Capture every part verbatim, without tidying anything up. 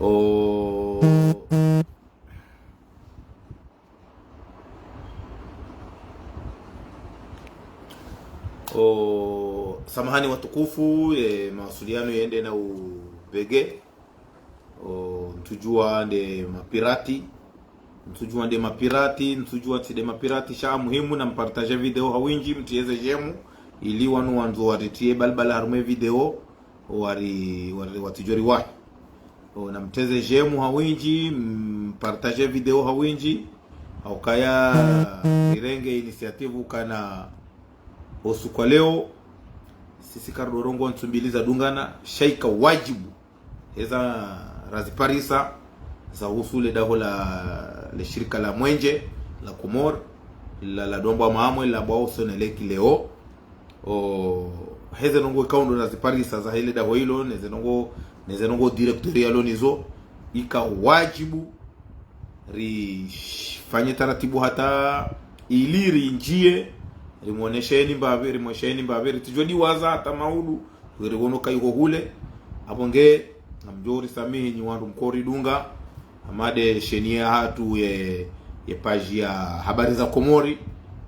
O, o, samahani watukufu, e, mawasiliano yende na ubege. O, ntsudjuwa nde mapirati. Ntsudjuwa nde mapirati, ntsudjuwa tsi nde mapirati, sha muhimu na mpartage video ha windji, mtiyeze j'aime, ili wanu wandzo waritriye balbala harumwa ye video, wari, wari, watsidjoriwahi. O, na mteze j'aime ha windji, mpartage video ha windji, ha ukaya rirenge initiative ukana o usiku wa leo, sisi karidorongoa ntsu mbili zadungana, sha ika wadjibu. Heza raziparisa, zahusu le daho la, le shirika la mwenje, la Comores, la, la dombwa maamwe, la bwa o Sonelec leo. O, heze ndrongoo ikao ndo raziparisa zahe le daho ilo, neze ndrongoo, neze ndrongoo directeur yalo nizo, ika wadjibu, rifanye taratibu hata ili rinjiye, rimwonesheni mbapvi, rimwonesheni mbapvi, ritsidjodiwaza hata maudu, weri wono kayiko hule. Apvo nge, ngamdjorisamihi nyi wandru mkoridunga, hama nde sheni yahatru ye, ye page ya Habari za Komori,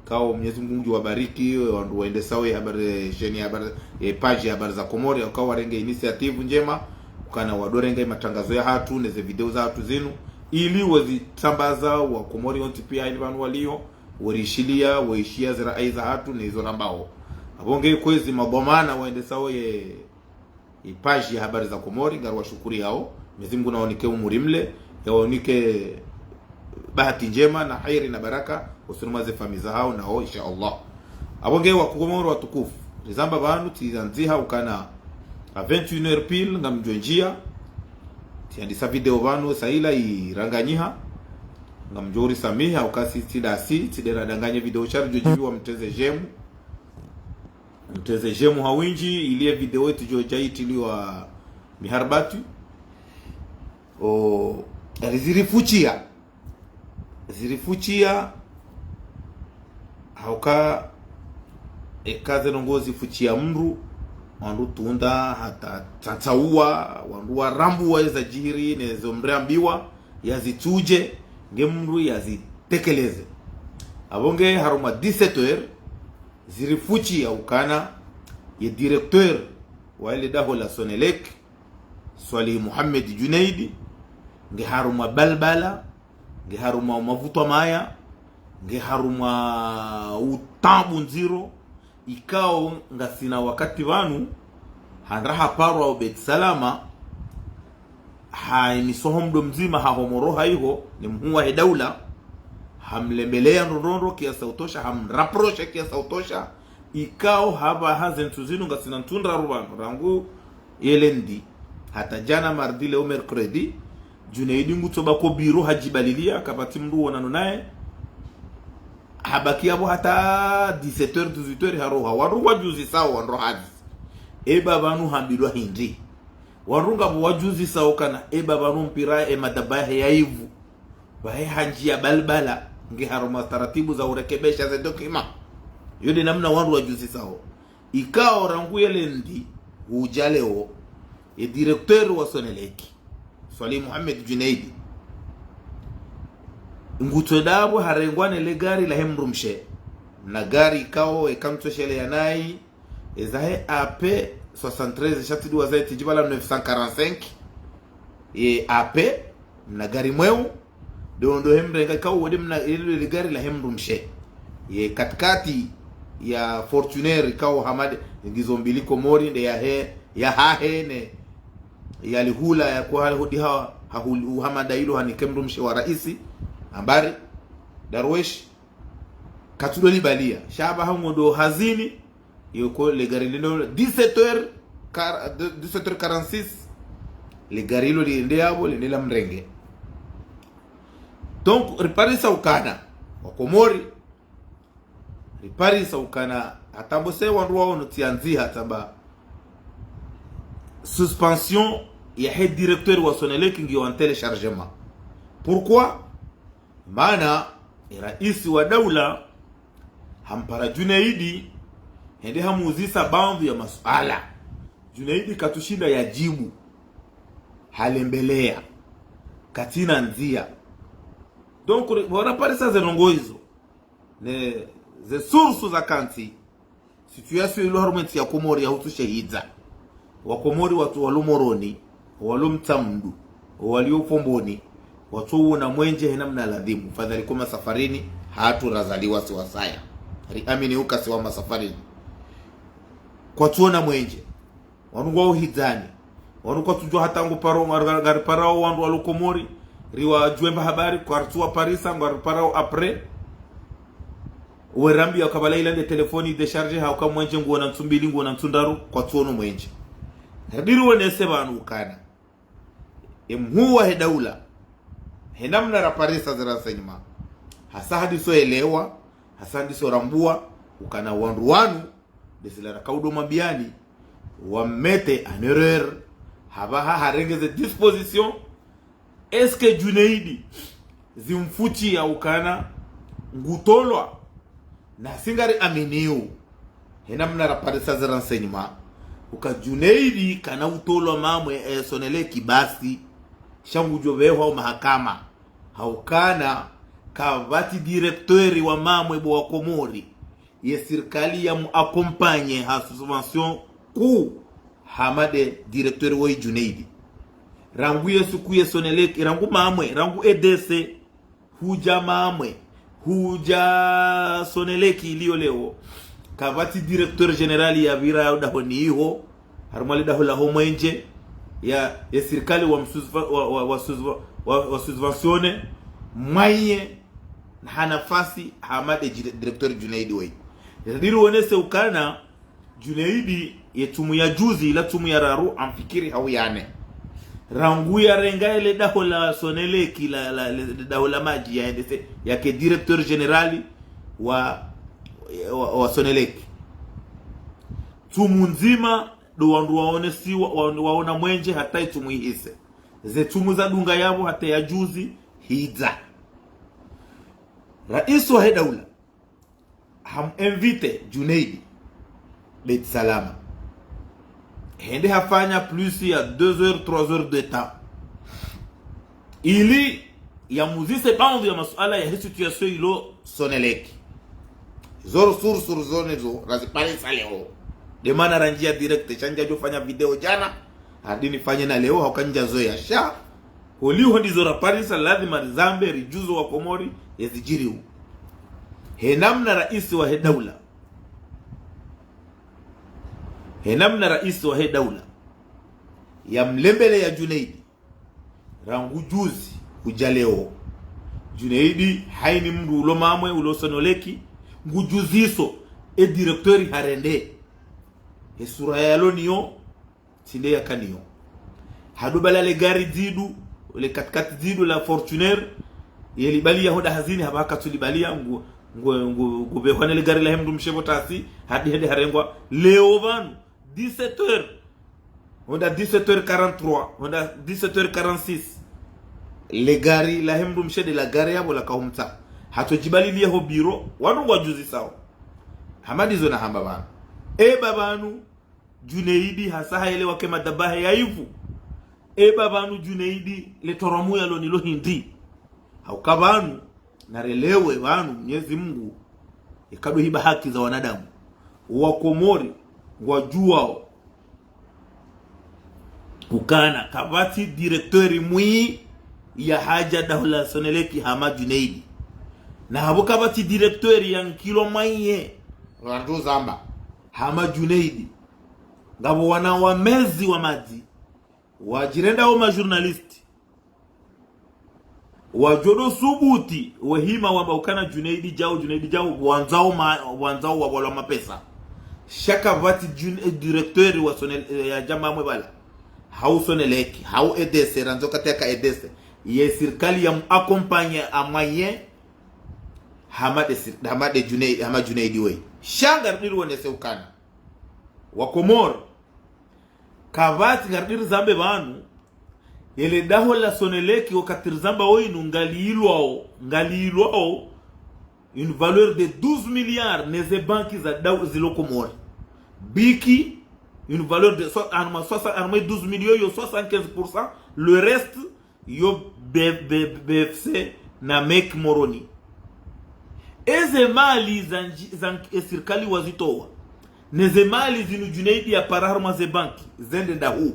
kao Mwenyezi Mungu ngudjo wabariki, wandru waendesao ye habari, sheni ya habari, ye page ya Habari za Komori, kao warenge initiative ndjema, ukana wadorenga ye matrangazo yahatru, neze video zahatru zinu, ili wazitambaza wa Komori wontsi pia ili pvanu walio, warishiliya, waishiya ze ra'ayi zahatru, ne izo rambao. Apvo nge kwezi madhwamana waendesao ye, ye page ya Habari za Komori, ngariwashukuriyao, Mwenyezi Mungu nawanike umuri mle, yawanike bahati ndjema na hairi na baraka, usoni mwa ze famiyi zahao nao, insha Allah. Apvo nge wa Komori watukufu, rizamba pvanu, tizandziha ukana, à vingt et une heures pile, ngamdjo ndjia, tiandisa video pvanu, saa ila iranganyiha, ngamdjorisamihi, ukasi tsi ndasi, tsi nde radanganye video sha ridjo djibiwa mteze j'aime, mteze j'aime ha windji, ili ye video itsidjodja itiliwa miharibatwi. O, rizirifuchiya. Zirifuchiya. Hauka, eka ze ndrongoo zifuchiya mndru, wandru tunda hata tsantsauwa, wandru warambuwa eza djiri, nezo mndru ambiwa, yazitsudje, nge mndru yazitekeleze. Apvo nge harumwa dix-sept heures, zirifuchiya ukana, ye directeur wa ile daho la Sonelec, Swalihi Mohamed Djunaidi, nge harumwa balbala, nge harumwa mavutwa maya, nge harumwa utabu ndziro, ikao ngasina wakati pvanu, handa haparwa o Beit Salama, ha imisoho mdo mdzima ha Homoro haiho, ni mhuu wahe daula, hamlembeleya ndrondrondro kiasi ya utosha, hamraproshe kiasi ya utosha, ikao hapvaha ze ntsu zinu ngasina ntsu ndraru pvanu, rangu ye lundi, hata djana mardi, leo mercredi, Djunaidi ngutso bako biro hadjibaliliya, kapvatsi mndru wonano naye. Habaki yapvo hata dix-sept heures, dix-huit heures, haroha. Wandru wadjuzisao, wandru hazi. Eba pvanu hambilwa hindri. Wandru ngapvo wadjuzisao kana, eba pvanu mpira ye madaba yahe ya ivu. Pvahe handjiya balbala, nge harumwa taratibu za urekebesha ze document. Yo nde namna wandru wadjuzisao. Ikao rangu ye lundi, hudja leo, ye directeur wa Sonelec, Swalihi Mohamed Djunaidi, ngutso ndapvo harengwa ne le gari lahe mndru mshe. Na gari ikao eka ntsu sheleya nayi, ezahe A P soixante-treize sha tsi ndiwaza ye tsidjipvala neuf cent quarante-cinq, ye A P, mna gari mweu, ndo, ndo hemrenga ikao wode mna, ile le gari lahe mndru mshe. Ye katikati ya Fortuner ikao hama nde, ngizo mbili Komori nde yahe, yahahe ne, yalihula ya kwa hale hudi ha, ha hul-, uhama nda ilo hanike mndru mshe wa raisi, Ambari Darwesh, katsudo libaliya. Sha apvaha ngondo hazini, yoko le gari lino, dix-sept heures, quar-, de, dix-sept heures quarante-six, le gari lo liende yapvo, liende lamrenge. Donc, riparisa ukana, wa Komori, riparisa ukana, hata mbose wandru waono tsiandziha tsamba, suspension yahe directeur wa Sonelec ngiyo en téléchargement. Pourquoi? Mana, e raisi wa daula, hampara Djunaidi, hende hamuzisa baadhwi ya masuala. Djunaidi katsushinda yadjibu. Halembeleya. Katsina ndzia. Donc, ri-, waraparisa ze ndrongoo izo. Ne ze sources za kantsi. Situation ilo harumwa entsi ya Komori yahusu shehidza. Wakomori watsu walo Moroni, walo Mtsamdu, walio Fomboni, watsu wona mwenje hena mna ladhimu. Fadhali ko masafarini, hatru razaliwa si wasaya. Riamini uka si wa masafarini. Kwatsu wona mwenje. Wanu ngwao hidzani. Wanu kwatsudjua hata ngu paro, ngari-, ngari-, ngariparao wandru walo Komori. Riwadjuemba habari, kwaritsu waparisa, ngwariparao après. Werambia ukaya bala ila nde telefoni déchargé, hauka mwenje nguona ntsu mbili, nguona ntsu ndraru, kwatsu wono mwenje. Radiri wonese pvanu ukana. Emhuu wahe daula. Hena mna raparisa ze renseignements. Hasa hadiso elewa, hasa hadiso rambua, ukana wandru wanu, ndesila rakaudo mambiani, wa mettre en erreur, hapvaha harenge ze dispositions, est-ce que Junaidi zimfuchi ya ukana ngutolwa, na si ngariaminiu, hena mna raparisa ze renseignements, uka Junaidi kana utolwa mamwe, eh, Sonelec basi, sha ngudjo pvehwa o mahakama, haukana kapvatsi directeur wa mamwe bo wa Komori, ye sirikali ya mu accompagner ha subvention kuu hama nde directeur woyi Junaidi. Rangu ye suku ye Sonelec, rangu mamwe, rangu E D C, hudja mamwe, hudja Sonelec iliyo leo. Kapvatsi directeur général yapvira ya dahoni iho, harumwa le daho laho mwenje, ya, ya sirikali wa msuzva-, wa, wa, wa suzva-, wa, wa subventionner, mwaye, na ha nafasi, hama nde dire-, directeur Junaidi woyi. Radiri wonese ukana, Junaidi, ye tsumu ya juzi, ila tsumu ya raru, amfikiri hau ya nne. Rangu yarenga ele daho la Sonelec, la, la, le daho la madji ya E D C, yake directeur général wa, wa, wa Sonelec. Tsumu ndzima, ndo wandru waonesiwa, wa-, waona mwenje hata itsumu ihise. Ze tsumu zadunga yapvo hata ya juzi, hidza. Raisi wahe daula ham invité Junaidi Beit Salam. Hende hafanya plus ya deux heures, trois heures de temps. Ili yamuzise baadhwi ya masuala yahe situation ilo Sonelec. Zo sources zone zo, raziparisa leo. Nde mana randjia direct, sha ntsudjo fanya video djana, hadi nifanye na leo, hauka ntsudjo zoea sha. Holiho ndizo raparisa, lazima rizambe, ridjuze wa Komori, yezidjiriwo. He namna raisi wahe daula. He namna raisi wahe daula. Yamlembeleya Junaidi. Rangu juzi, hudja leo. Junaidi, hayina mndru ulo mamwe, ulo Sonelec, ngudjuziso, e directeur harende. He sura yalo niyo, tsi nde yakaniyo. Hado bala le gari dzidu, le quatre-quatre dzidu la Fortuner, yelibaliya honda hazini, hapvaha katsulibaliya, ngu, ngu, ngu, ngupvehwa ne le gari lahe mndru mshe pvo tasi, hadi hende harengwa, leo pvanu, dix-sept heures. Honda dix-sept heures quarante-trois, honda dix-sept heures quarante-six. Le gari lahe mndru mshe nde la gari yapvo laka humtsa. Hatsodjibaliliya ho biro, wanu ngwadjuzisao. Hama ndizo nahamba pvanu. Eba pvanu, Junaidi hasa hayelewa ke madabahe ya ivu. Eba pvanu Junaidi le toramu yalo nilo hindri. Hauka pvanu, narelewe pvanu Mwenyezi Mungu, yekado hiba haki za wanadamu. Wa Komori, ngwadjuwao. Ukana, kapvatsi directeur mwi yahadja daho la Sonelec hama Junaidi. Na hapvo kapvatsi directeur yankilwa mwaye. Wandru zamba. Hama Junaidi. Ngapvo wana wamezi wa madzi. Wadjirendao ma journaliste. Wadjodo subuti, wehima wamba ukana Junaidi djau, Junaidi djau, wandzao ma-, wandzao wapvolwa mapesa. Sha kapvatsi Jun-, eh, directeur wa Sonel-, eh, yadja mamwe pvala. Hau Sonelec, hau E D C, randzo kateka E D C. Ye sirikali yamu accompagner à moyen, hama nde sir-, hama nde Junaidi, hama Junaidi woyi. Sha ngaridiri wonese ukana. Wa Komori, kapvatsi ngaridiri zambe pvanu, yele daho la Sonelec wakati rizamba woyinu ngalilwao, ngalilwao, une valeur de douze milliards, neze banki za daho zilo Komori. Biki, une valeur de so-, harumwa soixante, harumwa douze millions yo soixante-quinze pour cent, le reste, yo B-, B-, B F C na M E C Moroni. Eze mali za nji-, za nk-, e sirikali wazitowa. Neze mali zinu Junaidi yapara harumwa ze banki, zende ndahu?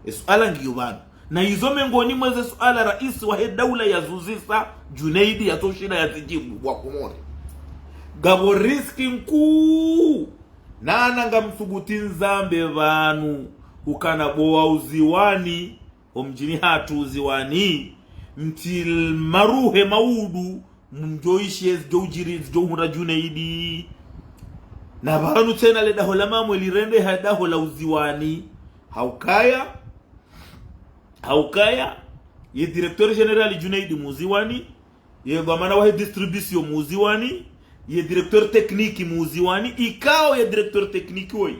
E suala ngiyo pvanu. Na izo mengoni mweze suala raisi wahe daula yazuzisa Junaidi yatsoshinda yazijibu wa Komori. Ngapvo riski nkuu. Nana ngamsubuti nizambe pvanu, ukana bo wa Uziwani, omdjini hatru Uziwani, mtsi maruhe maudu, mdjoishi ezidjo udjiri, zidjo uhundra Junaidi. Na pvanu tsena le daho la Mamwe lirende ha daho la Uziwani. Haukaya, haukaya, ye directeur général Junaidi Muziwani, ye dhwamana wahe distribution Muziwani, ye directeur technique Muziwani, ikao ye directeur technique woyi.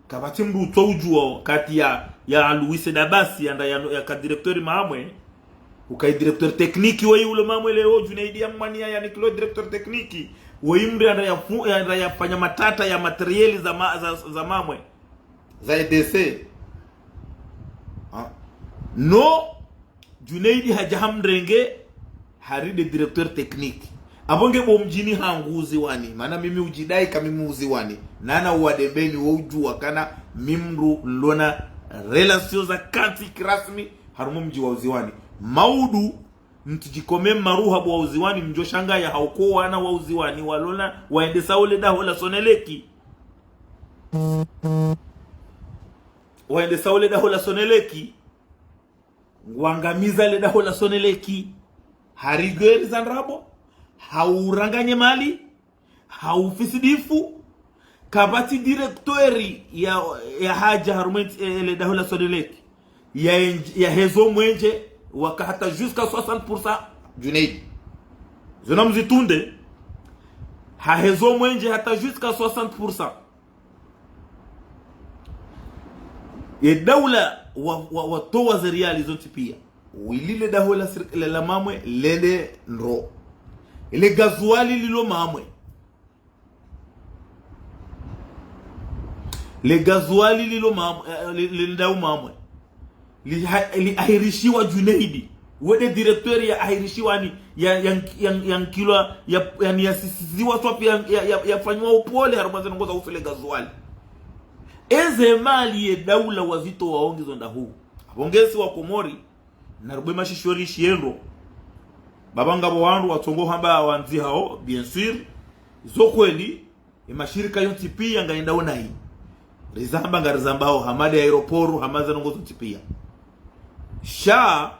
Kapvatsi mndru utso udjuwa kati ya, ya Louis Dabasi yanda ya, yaka directeur Mamwe. Uka ye directeur technique woyi ulo Mamwe leo, Junaidi ya mwaniya yanikilwe directeur technique. Woyi mndru yanda ya fu-, yanda yafanya matata ya matériel za ma-, za, za Mamwe. Za E D C. Ah. No, Junaidi hadja hamrenge, hari nde directeur technique. Apvo nge bo mdjini hangu Uziwani, mana mimi udjidai ka mimi Uziwani. Nana uwa dembeni wo udjuwa kana mi mndru nilona relation za kantsi kirasmi harumwa mdji wa Uziwani. Maudu, mtsidjikome maruha bo wa Uziwani, mdjo shangaya hauka wana wa Uziwani walona, waendesa ole daho la Sonelec. Waendesa ole daho la Sonelec. Ngwangamiza le daho la Sonelec. Hari ngweri za ndrabo, hau uranganye mali, hau fisidifu. Kapvatsi directeur ya, ya hadja harumwa entsi, eh, le daho la Sonelec. Ya enj-, ya hezo mwenje, waka hata jusqu'à soixante pour cent Junaidi. Zona mzitunde, ha hezo mwenje hata jusqu'à soixante pour cent. Ye daula wa, wa, watowa ze riali zontsi pia. Wili le daho la sir-, la, la Mamwe lende ndro. Ele gazuali lilo Mamwe. Le gazuali lilo Mamwe, eh, li, li ndao Mamwe. Li ha-, li ahirishiwa Junaidi. Wende directeur ya ahirishiwa ni, ya, ya, ya, ya nkilwa, ya, ya, ya sisiziwa swafi ya, ya, ya, ya fanywa upole harumwa ze ndrongo za uhusu le gazuali. Eze mali ye daula wazitowa wo ngizo ndahu? Apvo nge si wa Komori, na rubwe mashisho rishiendo. Baba ngapvo wandru watsongo hamba wandzi hao, bien sûr. Zo kweli, e mashirika yontsi pia ngaendao nayi. Rizamba ngarizambao, hama nde aéroport, hama ze ndrongo zontsi pia. Sha,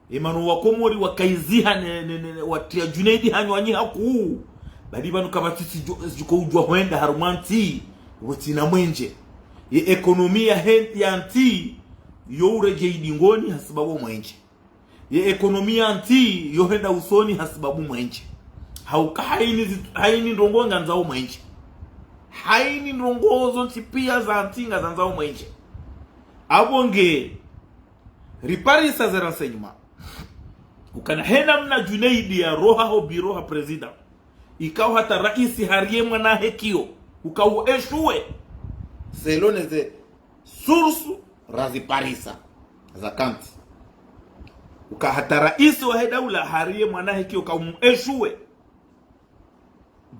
e manu wa Komori wakaiziha ne, ne, ne, ne, watria Junaidi hanywanyi hakuu. Badi pvanu kapvatsi sidjo-, sidjuko udjuwa hwenda harumwa ntsi, wotsina mwenje. Ye économie ya hen-, ya ntsi, yo uredjei dingoni hasibabu mwenje. Ye économie ya ntsi yo henda usoni hasibabu mwenje. Hauka haini zi-, haini ndrongo ngandzao mwenje. Haini ndrongo zontsi pia za ntsi ngazandzao mwenje. Apvo nge riparisa ze renseignements. Ukana hena mna Junaidi yaroha ho bureau ha président. Ikao hata raisi hariye mwana hekiyo. Ukao échoué. Selon ze source raziparisa za kantsi. Uka hata raisi wahe daula hariye mwana hekiyo ka um échoué.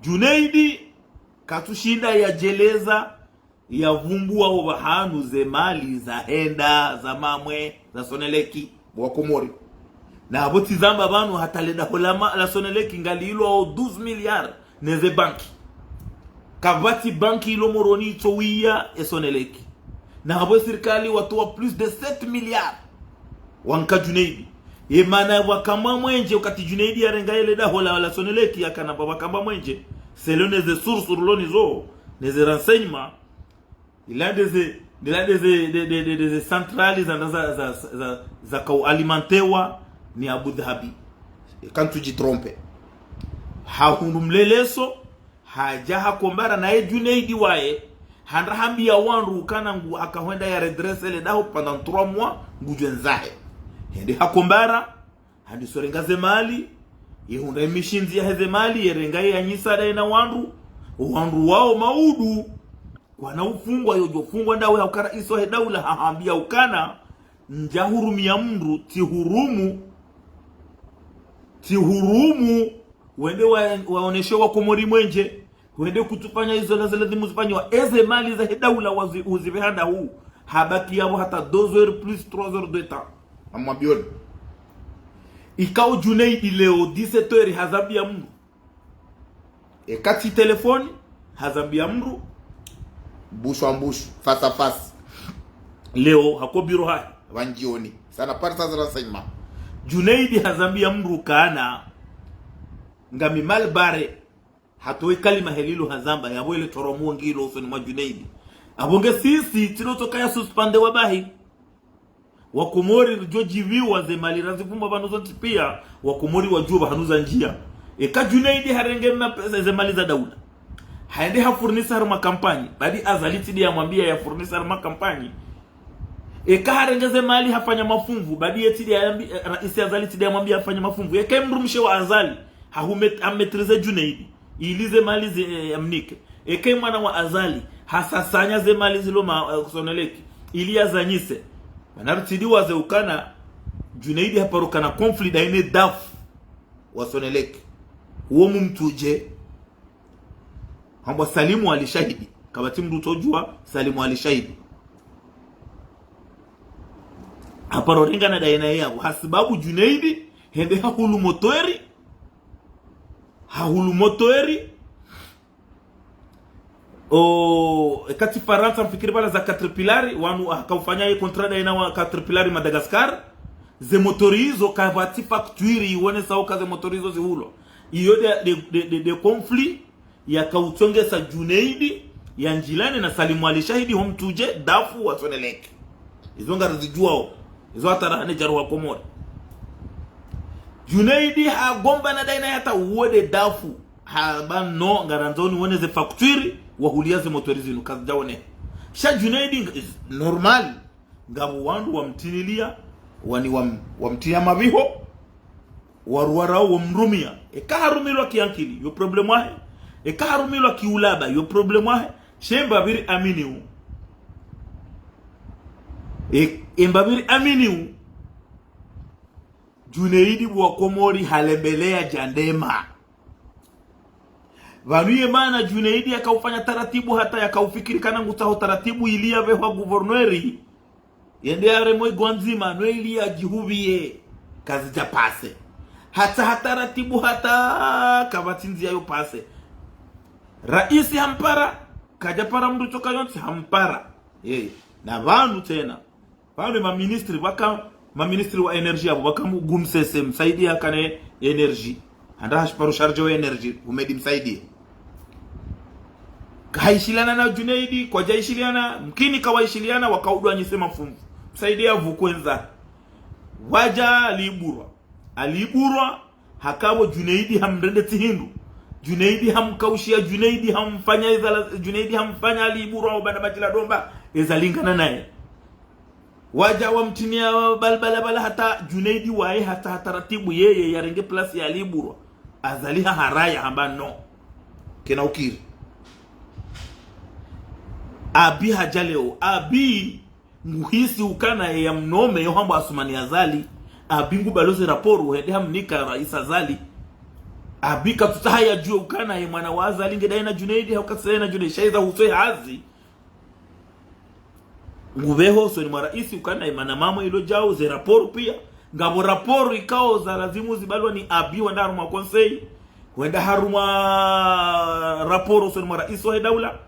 Junaidi katsushinda yadjeleza, yavumbua opvahanu ze mali zahenda, za Mamwe, za Sonelec, bo wa Komori. Na apvo tsi zamba pvanu hata le daho la ma-, la Sonelec ngalilwao douze milliards neze banki. Kapvatsi banki ilo Moroni itsowiya e Sonelec. Na apvo sirikali watowa plus de sept milliards wanka Junaidi. Ye mana wakamba mwenje wakati Junaidi yarenga yele daho la, la Sonelec yakana pvo wakamba mwenje. Selon neze source rulo nizo, neze renseignements, ila ndeze, ila ndeze, de, de, de, ndeze centrales za, za, za, za, zakao alimentewa ni Abu Dhabi. Kantsudji tromper. Hahundru mleleso, hadja hakombara naye Junaidi waye, handa hambia wandru ukana ngu hakahwenda ya redresser le daho pendant trois mois, ngudjwendzahe. Hende hakombara, handiso renga ze mali, yehundra emishindzi yaheze mali, yerenga yanyisa daye na wandru, wandru wao maudu, kwana ufungwa, yodjo fungwa ndawe hauka raisi wahe daula hahambia ukana, Ndjahurumia mndru, tsihurumu, tsihurumu, wende wa-, waoneshe wakomori mwenje, wende kutsufanya izo lazimu zifanyiwa. Eze mali zahe daula wazi-, uzipve handa hu, habaki yapvo hata deux heures plus trois heures de temps. Amwambioni. Ikao Junaidi leo dix-sept heures hazambia mndru. Eka tsi telefoni, hazambia mndru, bouche à bouche, face à face. Leo, hako biro hahe, pvandjioni. Ça n'a pas de sens renseignement. Junaidi hazambia mndru kana, ngami mal barré. Hatowe kalima helilo hazamba, yapvo ele toromuo ngilo usoni mwa Junaidi. Apvo nge sisi, tsi ndo tsoka ya suspende wa bahi. Wakomori ridjo djipviwa ze mali razifumba pvanu zontsi pia, wakomori wadjuwa pvahanu zandjia. Eka Junaidi harenge mapesa ze mali za daula, haende hafournir harumwa kampanyi, badi Azali tsi ndiye yamwambia yafournir harumwa kampanyi. Eka harenge ze mali hafanya mafumvu, badi ye tsi ndiye yambi-, eh, raisi Azali tsi ndiye yamwambia yafanye mafumvu. Eka mdrumshe wa Azali, hahumet-, hamaîtriser Junaidi, ili ze mali zi-, eh, yamnike. Eka mwana wa Azali, hasasanya ze mali zilo ma, eh, Sonelec, ili yazanyise. Mana ritsi ndiwaze ukana, Junaidi haparo kana conflit daine dafu wa Sonelec. Uwo mumtsudje. Hambwa Salimu Ali Shahidi. Kapvatsi mndru utsodjuwa Salimu Ali Shahidi. Haparo rengana daina yapvo. Hasibabu Junaidi, hende hahulu motori. Hahulu motori. O, eka tsi Farantsa mfikiri pvala za Caterpillar, wanu, ah, hakaufanya ye contrat daina wa Caterpillar Madagascar. Ze motori izo kapvatsi facture iwonesao uka ze motori izo zihulwa. Iyo de, de, de, de, de conflit yakautsongesa Junaidi yandjilane na Salimu Ali Shahidi ho mtsudje dafu wa Sonelec. Izo ngarizidjuwao. Izo hata raha ne djaruwa Komori. Junaidi hagombana daina hata uwo de dafu. Hamba no, ngarandzo niwone ze facture, wahulia ze motori zinu, kazidjaone. Sha Junaidi ng-, is normal. Ngapvo wandru wamtinilia, wani wam-, wamtinia mapviho, waruwarao wamrumia. Eka harumilwa kiankili, yo problème yahe. Eka harumilwa kiulaba, yo problème yahe. She mbapvi riaminiu. E, e mbapvi riaminiu. Junaidi bo wa Komori halembelea djandema. Pvanu ye mana Junaidi yakaufanya taratibu hata yakaufikiri kana ngutsaho taratibu ili yapvehwa gouverneur. Yende yaremwe igwa ndzima, no ili yadjihupviye. Kazidja passer. Hata ha taratibu hata kapvatsi ndzia yo passer. Raisi hampara, kadjapara mndru tsoka yontsi hampara. Ye, na pvanu tsena. Pvanu maministri, pvaka maministri wa énergie apvo, pvaka Mgumsese, Msaidié hakana énergie. Handa hashiparo chargé wa énergie, Humedi Msaidié. Kahaishiliana na Junaidi, kwadjaishiliana, mkini kawaishiliana, wakaudwanyise mafumvu. Msaidié apvo kwendza. Wadja Ali Iburwa. Ali Iburwa, hakapvo Junaidi hamrende tsi hindru. Junaidi hamkaushia, Junaidi hamfanya ezala, Junaidi hamfanya Ali Iburwa, obana madjila domba, ezalingana naye. Wadja wamtinia balbala bala hata Junaidi waye hata ha taratibu yeye yarenge place ya Ali Iburwa. Azali haharaya hamba no. Kena ukiri. Abi hadja leo. Abi nguhisi ukana ye yamnome yo hambwa Assoumani Azali. Abi ngubalo ze rapport uhende hamnika Raisi Azali. Abi katsutsaha yadjuwe ukana ye mwana wa Azali nge daye na Junaidi, hau katsi daye na Junaidi. Sha iza hutso ye hazi. Ngupveho usoni mwa raisi ukana ye mana mamwe ilo djau ze rapport pia. Ngapvo rapport ikao za lazimu zibalwa ni Abi wenda harumwa conseil. Wenda harumwa rapport usoni mwa raisi wahe daula.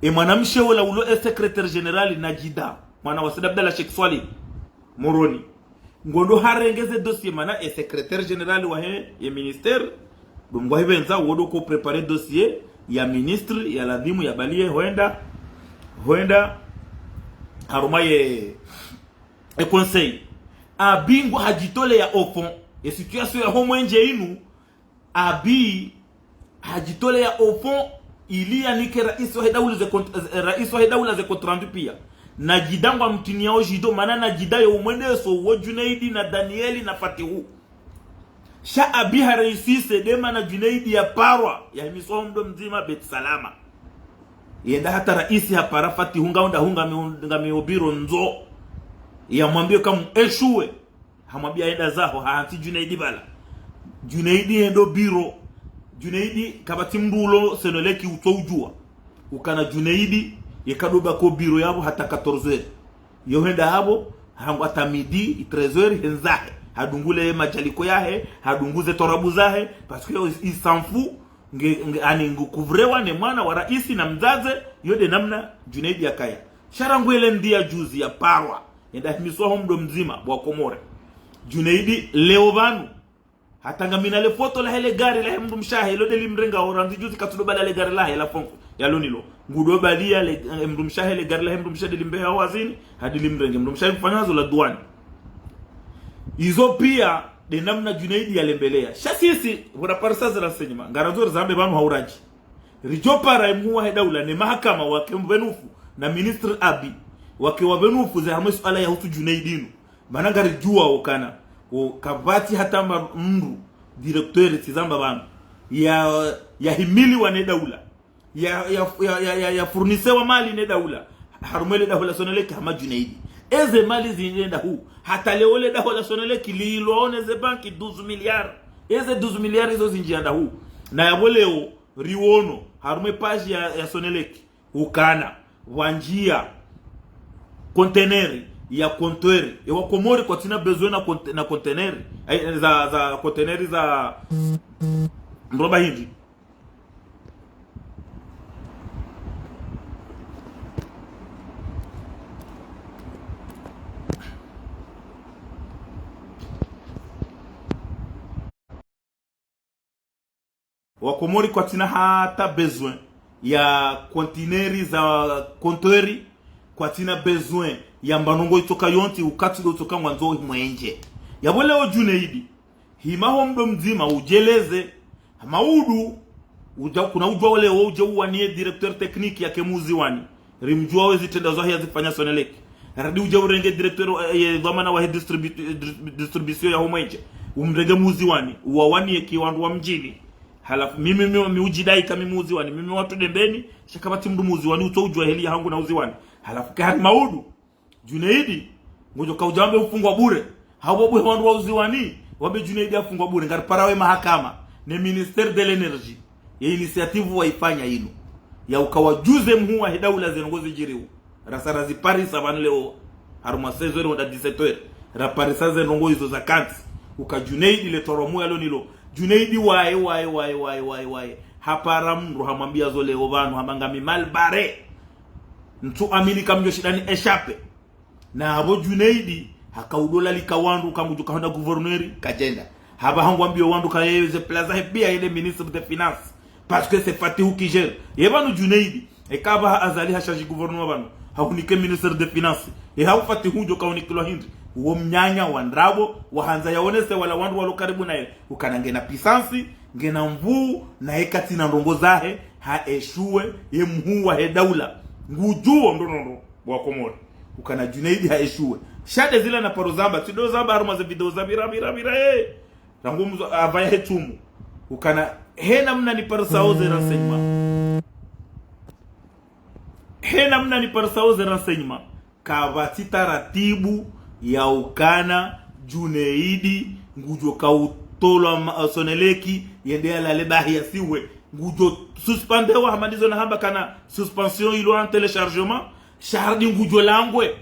E mwanamshe ola ulo e secrétaire général Najida, mwana wa Said Abdallah Cheikh Swali, Moroni. Ngondo harenge ze dossier mana e secrétaire général wahe ye ministère, ndo ngwahipvendza wodo ko préparer dossier ya ministre ya lazimu ya baliye hwenda, hwenda harumwa ye, e conseil. Abi ngu hadjitoleya au fond. E situation ya ho mwenje inu, Abi hadjitoleya au fond ili yanike raisi wahe daula ze compte, eh, raisi wahe daula ze compte rendu pia. Najida ngwamtiniao djido, mana Najida yo umwendeso wo Junaidi na Danieli na Fatihu. Sha Abi hareisise de mana Junaidi yaparwa, yahimiswa ho mdo mdzima Beit Salama. Yenda hata raisi hapara Fatihu ngahundra hu ngami, ngami o biro ndzo. yamwambie ka mu échoué. Hamwambia enda zaho, hahantsi Junaidi pvala. Junaidi yende o biro. Junaidi kapvatsi mndru ulo Sonelec utso udjua ukana Junaidi yeka ndo baki o biro yapvo hata quatorze heures. Yo henda hapvo, hangu hata midi, treize heures, hendza zahe. Hadungu le madjaliko yahe, hadungu ze twarabu zahe, parce que il s'en fout, nge, nge, ani ngu couvrir wa ne mwana wa raisi na mdzadze, yo nde namna Junaidi yakaya. Sha rangu ele ndziya juzi yaparwa, yenda himiswa ho mdo mdzima, bo wa Komori. Junaidi leo pvanu, hata ngamina le foto lahe le gari lahe mdrumshe wahe, lo nde limrenga o randzi juzi katsudo bala le gari lahe la fonko, yalo nilo. Ngudo balia le, eh, mdrumshe wahe le gari lahe mdrumshe nde limbeha wazini, hadi limrenge. Mdrumshe wahe mfanyazo la douane. Izo pia, nde namna Junaidi yalembeleya. Sha sisi, pvura parisa ze renseignements, ngarandzo rizambe pvanu ha uradji. Ridjo para ye mhuu wahe daula ne mahakama wake wapvenufu na ministre Abi, wake wapvenufu ze harumwa ye suala yahusu Junaidi inu. Mana ngaridjuao ukana, o kapvatsi hata mba mndru directeur tsi zamba pvanu, ya, yahimiliwa ne daula, ya, ya, ya, ya, ya, ya fournisewa mali ne daula, harumwa le daho la Sonelec hama Junaidi. Eze mali zindji enda hu? Hata leo le daho la Sonelec lilwa ne ze banki douze milliards. Eze douze milliards izo zindji enda hu? Na yapvo leo, riwono, harumwa ye page ya, ya Sonelec, ukana pvwandjia conteneur ya compteur. Ewa Komori kwatsina besoin na conte-, na conteneur. Ai, za, za conteneur za mroba hindri. Wa Komori kwatsina hata besoin ya conteneur za compteur, kwatsina besoin ya mba ndrongo itsoka yontsi, ukatsi ndo utsoka ngwandzo mwenje. Yapvo leo Junaidi, hima ho mdo mdzima udjeleze, maudu, udja, kuna udjua leo udje uwaniye directeur technique yake Muziwani. Rimdjua we zitrendwa zahe yazifanya Sonelec. Radi udje urenge directeur, eh, ye dhwamana wahe distribu-, eh, dri-, distribution ya ho mwenje. Umrenge Muziwani. Uwawaniye ki wandru wa mdjini. Halafu mimi, mimi, mi udjidai ka mi Muziwani. Mimi wandru Dembeni. Sha kapvatsi mndru Muziwani utso udjua heli yahangu na Uziwani. Halafu ke hari maudu. Junaidi, ngudjo kaudja wambe ufungwa bure. Hapvo bwe wandru wa Uziwani, wambe Junaidi afungwa bure. Ngaripara we mahakama, ne ministère de l'énergie, ye initiative waifanya inu, ya ukawajuze mhuu wahe daula ze ndrongo zidjiriwo. Rasa raziparisa pvanu leo, harumwa seize heures hwenda dix-sept heures. Raparisa ze ndrongo izo za kantsi. Uka Junaidi le toromu yalo nilo. Junaidi waye, waye, waye. Hapara mndru hamwambia zo leo pvanu, hamba ngami mal barré. Ntsu amini ka mdjo shinda ni échapper. Na apvo Junaidi, haka udo lalika wandru ka ngudjo kahonda gouverneur, kadjenda. Hapvaha ngwambio wandru ka yeye ze plaza he pia yende ministre des finances. Parce que c'est Fatihou qui gère. Ye pvanu Junaidi, eka apvaha Azali ha charge gouvernement pvanu, hahunike ministre des finances. Ye hau Fatihou ngudjo kahunikilwa hindri? Uwo mnyanya wa ndrabo, wahandza yaonese wala wandru walo karibu naye ukana ngena puissance, ngena nvuu, na ye katsina ndrongo zahe, ha échoué, ye mhuu wahe daula. Ngudjuo ndo ndo ndo, bo wa Komori. Ukana Junaidi ha échoué. Sha nde zila naparo zamba, tsido zamba harumwa ze video za pvira, pvira, pvira, eh. Rangu mzo, apvaya he tsumu. Ukana, he namna niparisao ze renseignements. He namna niparisao ze renseignements. Kapvatsi taratibu ya ukana Junaidi ngudjo kautolwa ma-, Sonelec, yende yalale bahi yasiwe. Ngudjo suspendewa hama ndizo nahamba kana suspension ilo en téléchargement, sha radi ngudjo langwe.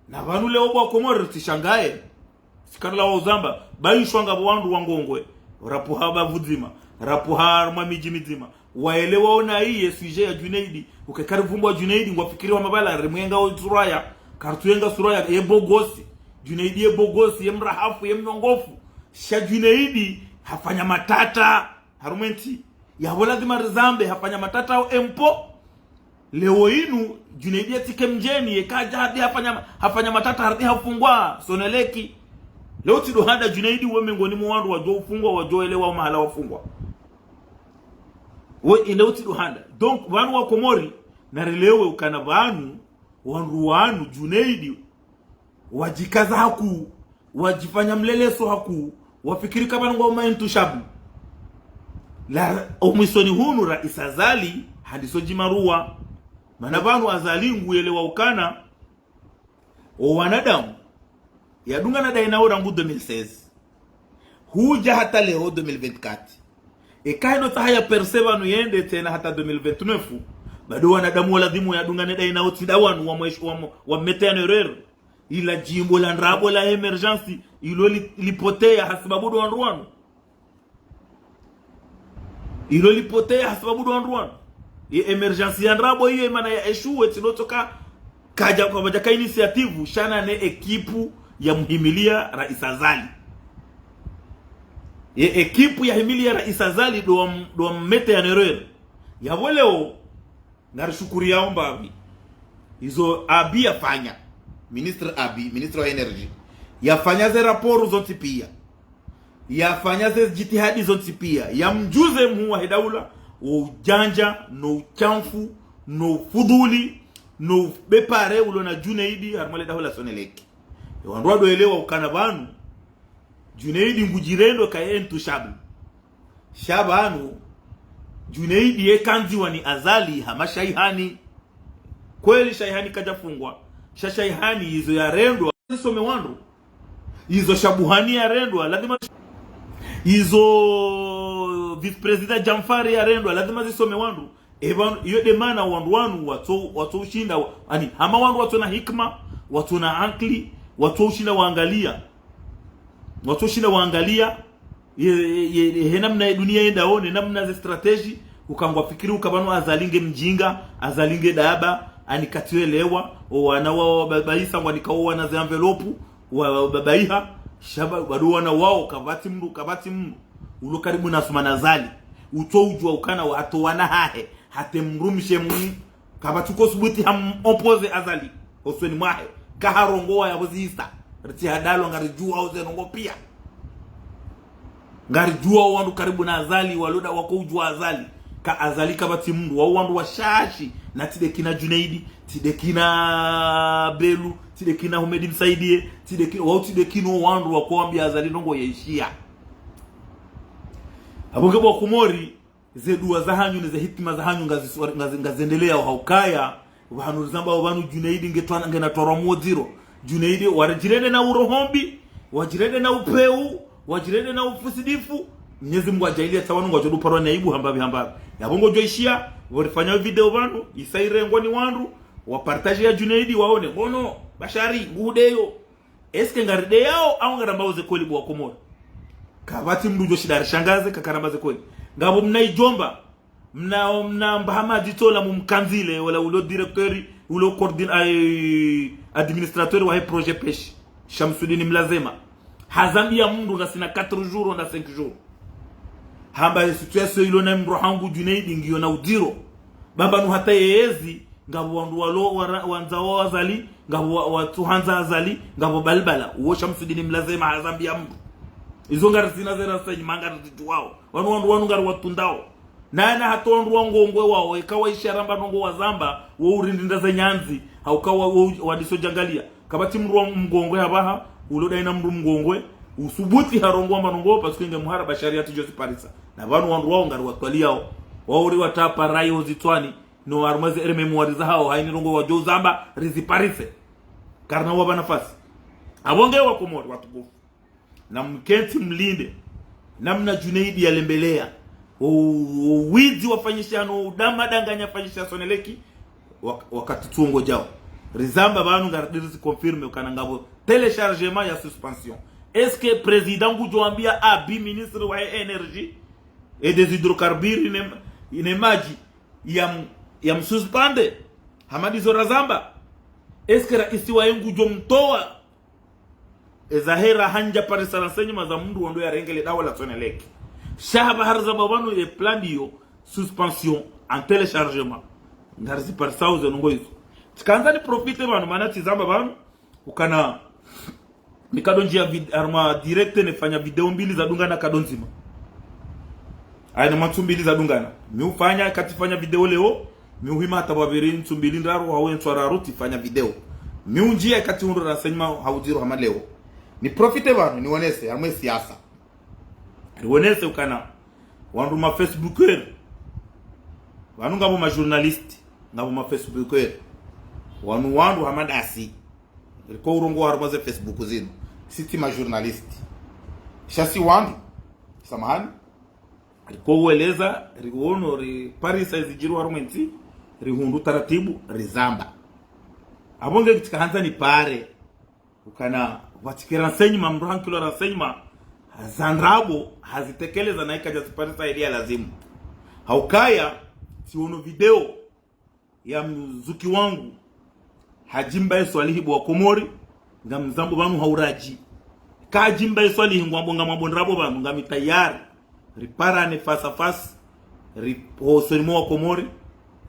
Na pvanu leo bo wa Komori ritsishangaye. Sikarila wa uzamba, bayishwa ngapvo wandru wa Ngongwe, rapvuha bavu dzima, rapvuha harumwa midji midzima. Waelewa ona iye sujet ya Junaidi, uke karivumbwa Junaidi, ngwafikiri wa mabala, rimwenga o Suraya, kartuyenga Suraya, ye bogosi. Junaidi ye bogosi, ye mrahafu, ye mnyongofu. Sha Junaidi, hafanya matata, harumwa entsi. Yapvo lazima rizambe, hafanya matata o impôt. Leo inu, Junaidi yatsike mdjeni, yeka hadja harudi hafanya, hafanya matata harudi hafungwa, Sonelec. Leo tsido handa Junaidi we mengoni mwa wandru wadjo ufungwa, wadjo elewa mahala wafungwa. We, leo tsido handa. Donc, pvanu wa Komori, narelewe ukana pvanu, wandru wanu, Junaidi, wadjikaza hakuu, wadjifanya mleleso hakuu, wafikiri ka pvanu ngwao ma intouchables. La, omwisoni hunu raisi Azali, handiso djimaruwa. Mana pvanu Azali nguelewa ukana, o wanadamu, Yadungana dayi nawo rangu deux mille seize. Hudja hata leo deux mille vingt-quatre. Eka ino tsaha ya percer pvanu yende tsena hata deux mille vingt-neuf. Bado wanadamu walazimu yadungane dayi nawo tsi nda wanu wa mwesh-, wa mo-, wa mettre en erreur. Ila djimbo la ndrabo la émergence, ilo li-, lipoteya hasibabu ndo wandru wanu. Ilo lipoteya hasibabu ndo wandru wanu. Ye émergence ya ndrabo iyo, ye mana ya échoué, tsi ndo tsoka kadja, kwapvadjaka initiative, sha na ne ekipu ya mhimilia Rais Azali. Ye ekipu ya himilia Rais Azali ndo wa m-, ndo wa mettre en erreur. Yapvo leo, ngarishukuriyawo mbapvi izo Abiy yafanya, ministre Abiy, ministre wa énergie, yafanya ze rapport zontsi piya, yafanya ze djitihadi zontsi piya, yamdjuze mhuu wahe daula wo udjandja, no utshamfu, no ufudhuli, no ubepare ulo na Djunaidi harumwa le daho la Sonelec. Ye wandru wado elewa ukana pvanu, Djunaidi ngudjirendo ka ye intouchable. Sha pvanu, Djunaidi ye kandziwa ni Azali hama Shaihani. Kweli Shaihani kadjafungwa. Sha Shaihani izo yarendwa zisome wandru. Izo Shabuhani yarendwa, lazima izo vice-président Djanfari yarendwa, lazima zisome wandru. Epvanu, iyo nde mana wandru wanu watso, watso ushinda wa-, ani, hama wandru watso na hikima, watso na ankili, watso ushinda waangalia. Watso ushinda waangalia, ye, ye, ye, he namna ye dunia yendao, ne namna ze stratégie, uka ngwafikiri uka pvanu Azali nge mdjinga, Azali nge daba, ani katsielewa, o wana wa, wa, ba, ba, isa ngwanika o wana ze enveloppe, wa, wa, ba, ba, iha, sha ba, bado wana wawo, kapvatsi mndru, kapvatsi mndru. Ulo karibu na Assoumani Azali. Utso udjuwa ukana wa ato wana hahe. Hata mdrumshe mwi. Kapvatsi uko subuti ham opposer Azali. Hosoni mwahe. Kaharongowa yapvo zisa. Ritsi hadalwa ngaridjuwa oze ndrongo piya. Ngaridjuwa wandru karibu na Azali, walo nda wako udjuwa Azali. Ka Azali kapvatsi mndru. Wawo wandru washashi. Na tsi nde kina Djunaidi. Tsi nde kina Belou. Tsi nde kina Houmed Msaidié. Tsi nde kina, wawo tsi nde kina wandru wako wambia Azali ndrongo yaishiya. Apvo nge bo Wakomori, ze dua zahanyu ne ze hitima zahanyu ngazi-, ngazi-, ngazendelea hau kaya, pvanu rizamba pvanu Djunaidi nge twa-, ngena twarwa mwo dziro. Djunaidi waridjirende na uroho mbi, wadjirende na upvewu, wadjirende na ufusidifu. Mnyezi Mungu adjaaliya tsa wanu ngwadjo uparwa ni aibu hambapvi hambapvi. Yapvo ngodjo ishiya, pvo rifanya video pvanu, isa irengwa ni wandru, wa partage ya Djunaidi waone, bono, Bashari, nguhudeyo. Est-ce que ngarideyao au ngarambao ze kweli bo Wakomori? Kapvatsi mndru udjo shinda arishangaze, ka karamba ze kweli. Ngapvo mna idjomba, mna, mna Mbaha Madji Tsola mumkandzile, wala ulo directeur, ulo coordin-, ay, administrateur wahe projet pêche. Shamsudini Mlazema. Hazambia mndru ngasina quatre jours na cinq jours. Hamba ye situation ilo na mndru hangu Djunaidi ngiyo na udziro. Bamba nu hata yeyezi, ngapvo wandru walo wara-, wandza wa Azali, ngapvo wa-, watsuhandza Azali, ngapvo balbala, uwo Shamsudini Mlazema hazambia mndru. Izo ngarizina ze renseignements ngarizidjuwao. Wanu wandru wanu ngariwatsundao. Nana hata wandru wa Ngongwe wawo, eka waishiya ramba ndrongo wazamba, wo urindinda ze nyandzi, hauka wa-, wo-, wadiso djangalia. Kapvatsi mndru wa Mngongwe hapvaha, ulo daina mndru Mngongwe, usubuti harongowa ndrongo, parce que nge muhara Bashari yatsidjo ziparisa. Na pvanu wandru wawo ngariwatwaliyao. Wawo uri watapa rai ho zitswani, no harumwa ze R M M warizahao, haini ndrongo wadjo uzamba, riziparise. Karina wapva nafasi. Apvo nge Wakomori, watukufu. Na mkentsi mlinde. Namna Djunaidi yalembeleya. O, o widzi wafanyisha no udama danganya fanyisha Sonelec. Wak-, wakati tsungo djao. Rizamba pvanu ngaridiri zi confirme ukana ngapvo téléchargement ya suspension. Est-ce que président ngudjo ambia Abiy, ministre wa énergie et des hydrocarbures, ine, ine madji ya m-, ya msuspende? Hama ndizo razamba. Est-ce que raisi waye ngudjo mtowa? Eza hera handja parisa renseignements za mndru wondo yarengele daho la Sonelec. Sha hapvaha rizamba pvanu ye plan iyo, suspension en téléchargement. Ngariziparisao ze ndrongo izo. Tsikandza ni profite pvanu, mana tsizamba pvanu, ukana, nikado ndjia vid-, harumwa direct nifanya video mbili zadungana kado ndzima. Aina mantsu mbili zadungana. Mi ufanya, katsifanya video leo, mi uhima hata pvapviri ntsu mbili ndraru, hau entswa raru tsifanya video. Mi undjia katsi hundru renseignements hau dziro hama leo. Ni profite pvanu, nionese, harumwa ye siasa. Rionese ukana, wandru ma Facebookers. Pvanu ngapvo ma journalistes, ngapvo ma Facebookers. Wanu wandru hama ndasi. Riko urongowa harumwa ze Facebook zinu. Si tsi ma journaliste. Sha si wandru, samahani, riko ueleza, riono, riparisa ezidjiri harumwa entsi, rihundru taratibu, rizamba. Apvo nge tsika handza nipare ukana pvatsi ke renseignement, mndru hankilwa renseignement za ndrabo, hazitekeleza na ika djaziparisa ili ya lazimu. Haukaya, tsiono video ya mzuki wangu Hadji Mbae Swalihi, bo wa Komori, ngamzambo pvanu ha uradji. Ka Hadji Mbae Swalihi ngwambo ngamwambo ndrabo pvanu, ngami tayari riparane face à face, ri hosoni mwa wa Komori,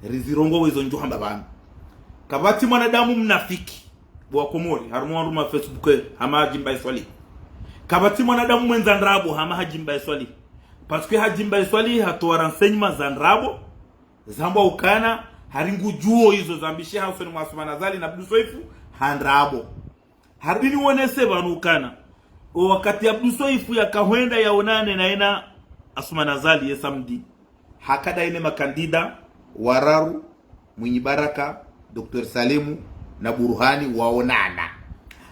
rizirongowe izo ndjo hamba pvanu. Kapvatsi mwanadamu mnafiki, bo wa Komori, harumwa wandru ma Facebook, hama Hadji Mbae Swalihi. Kapvatsi mwanadamu mwendza ndrabo hama Hadji Mbae Swalihi. Parce que Hadji Mbae Swalihi hatowa renseignement za ndrabo, zambwa ukana, hari ngudjuo izo zambishiha hosoni mwa Assoumani Azali na Abdou Soefo, ha ndrabo. Harudi niwonese pvanu ukana, o wakati Abdou Soefo yakahwenda yaonane na yena Assoumani Azali ye samedi, hakada yene makandida wararu, Mwinyi Baraka, Docteur Salimu na Burhani waonana.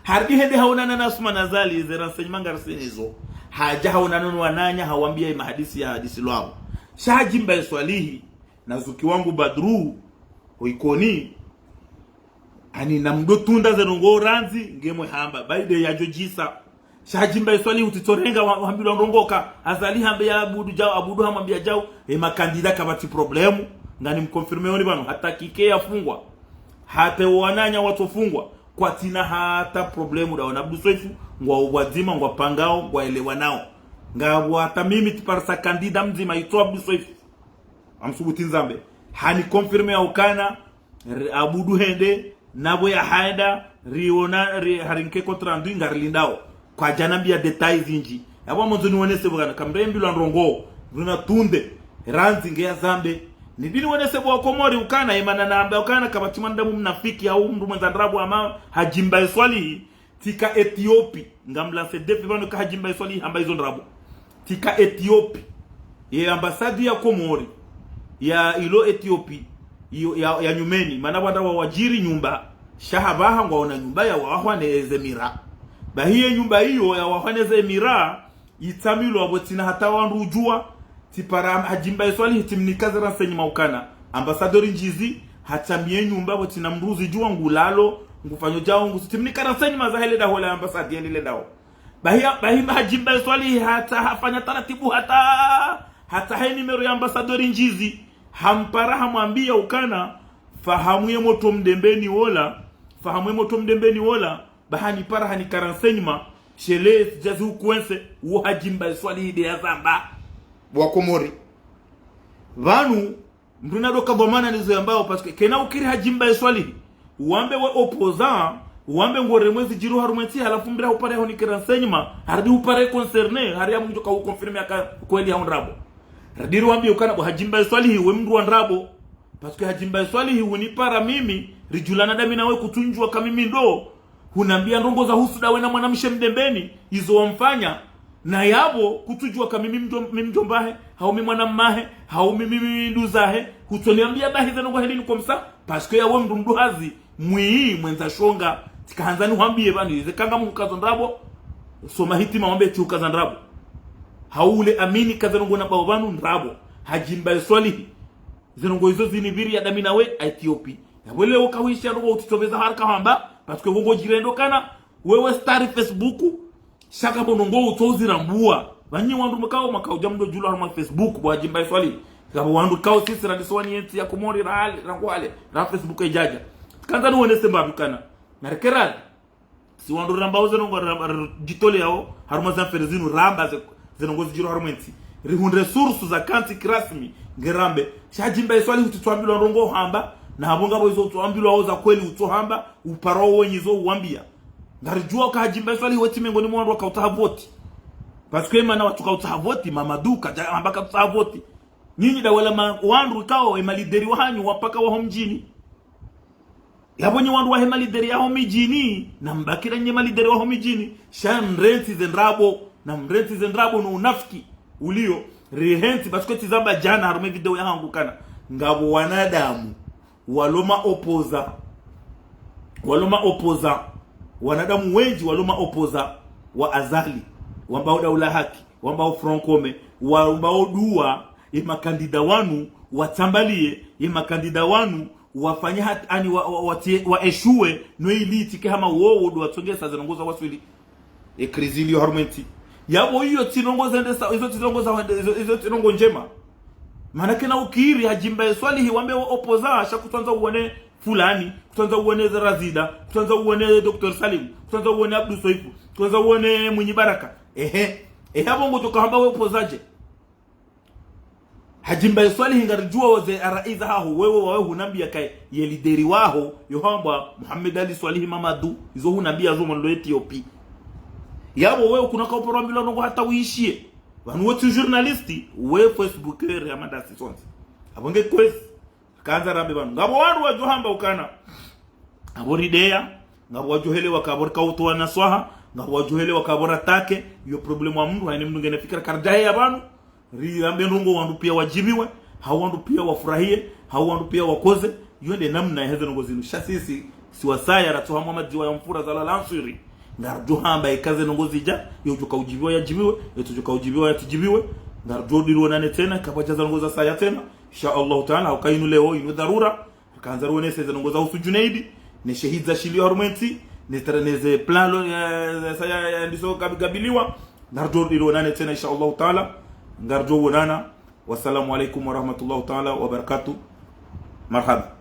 Harudi hende haonana na Assoumani Azali, ze renseignement ngarisinazo. Hadja haonana no wananya, hawambia ye mahadisi ya hadisi lwawo. Sha Hadji Mbae Swalihi, na zuki wangu Badru, ho Ikoni, ani namdo tunda ze ndrongoo randzi, ngemwe hamba, baide yadjo djisa. Sha Hadji Mbae Swalihi utsitsorenga wa-, wahambilwa ndrongoo ka, Azali hambe ya Abdou djau, Abdou hamwambia djau, e makandida kapvatsi problème, ngani mconfirmé oni pvanu, hata Kike yafungwa, hata wo wananya watsofungwa, kwatsina hata problème dao na Abdou Soefo, ngwao pvwadzima, ngwapangao, ngwaelewanao. Ngapvo hata mimi tsiparisa kandida mdzima, itso Abdou Soefo. Amsubuti nzambe. Hani confirmé ya ukana, ri-, Abdou hende, napvo yahenda, riona, ri-, harinike compte rendu ngarilindao. Kwadjanambia détails zindji. Yapvo amondzo niwonese pvo ukana, kamrembilwa ndrongoo, runa tunde, randzi nge yazambe. Nibidi niwonese bo wa Komori ukana, imana namba ukana, kapvatsi mwanadamu mnafiki, hau mndru mwendza ndrabo hama Hadji Mbae Swalihi, tsika Ethiopie, ngamlance défi pvanu ka Hadji Mbae Swalihi hamba izo ndrabo. Tsika Ethiopie. Ye ambassade ya Komori, ya ilo Ethiopie, iyo, ya, ya nyumeni, mana pvwandra wa wadjiri nyumba, sha hapvaha ngwaona nyumba yawahwa ne ze Émirats. Bahi ye nyumba iyo yawahwa ne ze Émirats, itsamilwa pvo tsina hata wandru udjua, tsipara Hadji Mbae Swalihi tsimnika ze renseignement ukana. Ambassadeur Ndjizi, hatsamie nyumba pvo tsina mndru uzidjua ngulalo, ngufanyo djao, ngusi tsimnika renseignement za hele daho la ambassade yende le daho. Bahi, bahi Hadji Mbae Swalihi hata hafanya taratibu hata, hata he numéro ya ambassadeur Ndjizi, hampara hamwambia ukana, fahamu ye motro Mdembeni wola, fahamu ye motro Mdembeni wola, baha nipara hanika renseignement, shele, jazi ukwense, uwo Hadji Mbae Swalihi de yazamba. Bo wa Komori. Pvanu, mndru nadoka dhwamana nizo yambao, parce que kena ukiri Hadji Mbae Swalihi, uwambe we opposant, uwambe ngoremwe zidjiri harumwa entsi, halafu mndru hupare honike renseignement, harudi hupare concerné, hari ya mndru ka uconfirmé aka kweli hau ndrabo. Radiri wambie ukana bo Hadji Mbae Swalihi, we mndru wa ndrabo. Parce que Hadji Mbae Swalihi, unipara mimi, ridjulana dami nawe kutsundjua ka mimi ndo, hunambia ndrongoo za husu dawe na mwanamshe Mdembeni, izo wamfanya, na yapvo kutsudjua ka mimi mdjo-, mimi mdjombahe, hau mi mwanammahe, hau mi, mi, mi nduzahe, hutsoniambia bahi ze ndrongoo heli ni comme ça, parce que yawe mndru mduhazi, mwi, mwendza shonga, tsikahandza nihwambie pvanu, ize kanga mhukazo ndrabo, soma hitima wambe tsihukaza ndrabo. Hau ule amini ka ze ndrongoo nambao pvanu ndrabo. Hadji Mbae Swalihi. Ze ndrongoo izo zinipviri ya dami nawe, Ethiopie. Yapvo leo kawisha ndrongoo utsitsoveza haraka hamba, parce que wongo djirendo kana, wewe star Facebook, sha kapvo ndrongoo utso uzirambua. Pvanyi wandru mkao, makao dja mdo djulwa harumwa Facebook, bo Hadji Mbae Swalihi. Kapvo wandru kao sisi randisiwa ni entsi ya Komori, ra hale, ra ngwale, ra Facebook edjadja. Kandza niwonese mbapvi kana. Narekerali. Si wandru rambao ze ndrongoo ramba, r-, djitole yao, harumwa ze affaire zinu ramba ze, ze ndrongoo zidjiri harumwa entsi. Rihundre source za kantsi kirasmi, ngerambe. Sha Hadji Mbae Swalihi utsitsoambilwa ndrongoo hamba, na hapvo ngapvo izo utsoambilwa oza kweli utsohamba, uparao wenyi zo uwambia. Ngaridjua ka Hadji Mbae Swalihi we tsi mengoni mwa wandru wakautsaha voti. Parce que mana watsu kautsaha voti, Mamadou kadja hamba kautsaha voti. Nyinyi dawala ma, wandru kao, e malideri wahanyu, wapaka waho mdjini. Yapvo nyi wandru wahe malideri yaho midjini, na mbakira nye malideri waho midjini, sha mrentsi ze ndrabo, na mrentsi ze ndrabo no unafiki ulio, rihentsi, parce que tsizamba djana harumwa video yahangu kana, ngapvo wanadamu, walo ma opposant, walo ma opposant, wanadamu wendji walo ma opposant, wa Azali, wambao Daula Haki, wambao Front Commun, wambao dua ye makandida wanu watsambaliye, ye makandida wanu wafanye hat-, ani wa, wa, wa, wa échoué, no ili itike hama wowo ndo watsongeza ze ndrongoo za waswili. E crise iliyo harumwa entsi. Yapvo iyo tsi ndrongoo zendesa, izo tsi ndrongoo za, izo, izo tsi ndrongoo ndjema. Mana kena ukiri Hadjimbaye Swalihi wambe wa opposant, sha kutsandza uone fulani, kutsandza uone Razida, kutsandza uone Docteur Salim, kutsandza uone Abdou Soefo, kutsandza uone Mwinyi Baraka. Ehe. Ehe, yapvo ngodjo kahamba we opposant dje. Hadjimbaye Swalihi ngaridjuao ze arai zahaho, wewe wawe hunambia kaye ye lideri waho, yo hambwa Mohamed Ali Swalihi Mamadou, izo hunambia zo mwanlo Ethiopie. Yapvo wewe kuna kauparo ambilwa ndrongoo hata uishiye. Pvanu we tsi journaliste, we Facebooker ya madasi sontsi. Apvo nge kwezi, kandza rambe pvanu. Ngapvo wandru wadjo hamba ukana apvo rideya, ngapvo wadjo helewa ka apvo rikautowa naswaha, ngapvo wadjo helewa ka apvo ratake, iyo problème wa mndru, haina mndru ngena fikira karidjaheya pvanu, rirambe ndrongoo wandru pia wadjibiwe, hau wandru pia wafurahiye, hau wandru pia wakoze, iyo nde namna yaheze ndrongoo zinu. Sha sisi, si wasaya ratsoha mwa madziwa ya mfura zala lanswiri. Ngaridjo hamba eka ze ndrongoo zidja, yo udjo kaudjibiwa yadjibiwe, yo tsudjo kaudjibiwa yatsidjibiwe. Ngaridjo diri wonane tsena, kapvadja ze ndrongoo zasaya tsena. Insha Allahu Taala, hauka inu leo, inu dharura. Kandza ruonese ze ndrongoo zahusu Junaidi, ne shehidza shiliyo harumwa entsi, ne tra-, ne ze plan lo, ya, ya, ya, ya ndiso gabi-, gabiliwa. Ngaridjo diri wonane tsena, insha Allahu Taala. Ngaridjo wonana. Wassalamu alaikum warahmatullahi taala wabarakatuh. Marhaba.